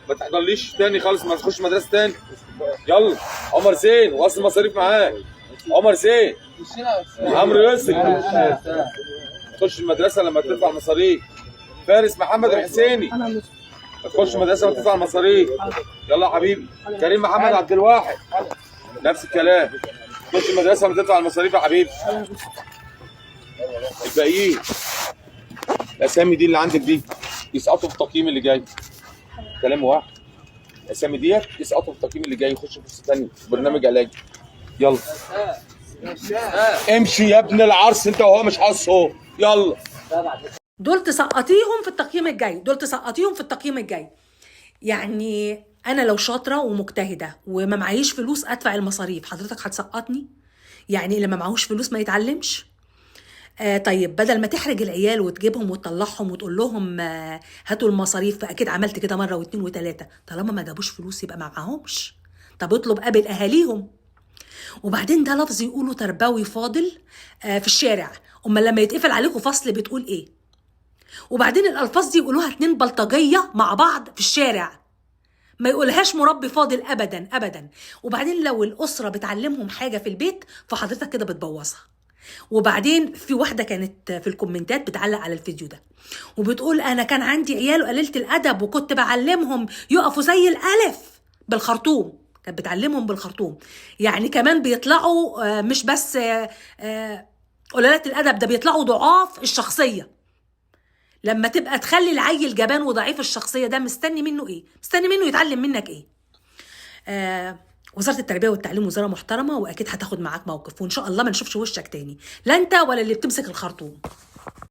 ما تحضرليش تاني خالص، ما تخش مدرسه تاني. يلا عمر زين، وصل المصاريف معاك. عمر زين، عمرو يسري، تخش المدرسة لما تدفع المصاريف. فارس محمد الحسيني، ما تخش المدرسة لما تدفع المصاريف. يلا يا حبيبي. كريم محمد عبد الواحد، نفس الكلام، تخش المدرسة لما تدفع المصاريف يا حبيبي. الباقيين الاسامي دي اللي عندك دي يسقطوا في التقييم اللي جاي. كلام واحد، الاسامي ديت يسقطوا في التقييم اللي جاي، يخشوا فرصة ثانية برنامج علاجي. يلا امشي يا ابن العرس انت وهو مش حاص اهو. يلا دول تسقطيهم في التقييم الجاي، دول تسقطيهم في التقييم الجاي. يعني انا لو شاطرة ومجتهده وما معيش فلوس ادفع المصاريف، حضرتك هتسقطني؟ يعني اللي ما معهوش فلوس ما يتعلمش؟ طيب بدل ما تحرج العيال وتجيبهم وتطلعهم وتقول لهم هاتوا المصاريف، فاكيد عملت كده مرة واتنين وتلاتة، طالما ما جابوش فلوس يبقى ما معاهمش. طب اطلب قابل اهاليهم. وبعدين ده لفظ يقولوا تربوي فاضل في الشارع، امال لما يتقفل عليكم فصل بتقول ايه؟ وبعدين الالفاظ دي يقولوها اتنين بلطجيه مع بعض في الشارع، ما يقولهاش مربي فاضل ابدا ابدا. وبعدين لو الاسرة بتعلمهم حاجة في البيت فحضرتك كده بتبوظها. وبعدين في واحدة كانت في الكومنتات بتعلق على الفيديو ده وبتقول انا كان عندي عيال قليله الادب وكنت بعلمهم يقفوا زي الالف بالخرطوم. كانت بتعلمهم بالخرطوم، يعني كمان بيطلعوا مش بس قلالات الادب، ده بيطلعوا ضعاف الشخصية. لما تبقى تخلي العيل جبان وضعيف الشخصية، ده مستني منه ايه؟ مستني منه يتعلم منك ايه؟ وزارة التربية والتعليم وزارة محترمه، واكيد هتاخد معاك موقف، وان شاء الله ما نشوفش وشك تاني، لا انت ولا اللي بتمسك الخرطوم.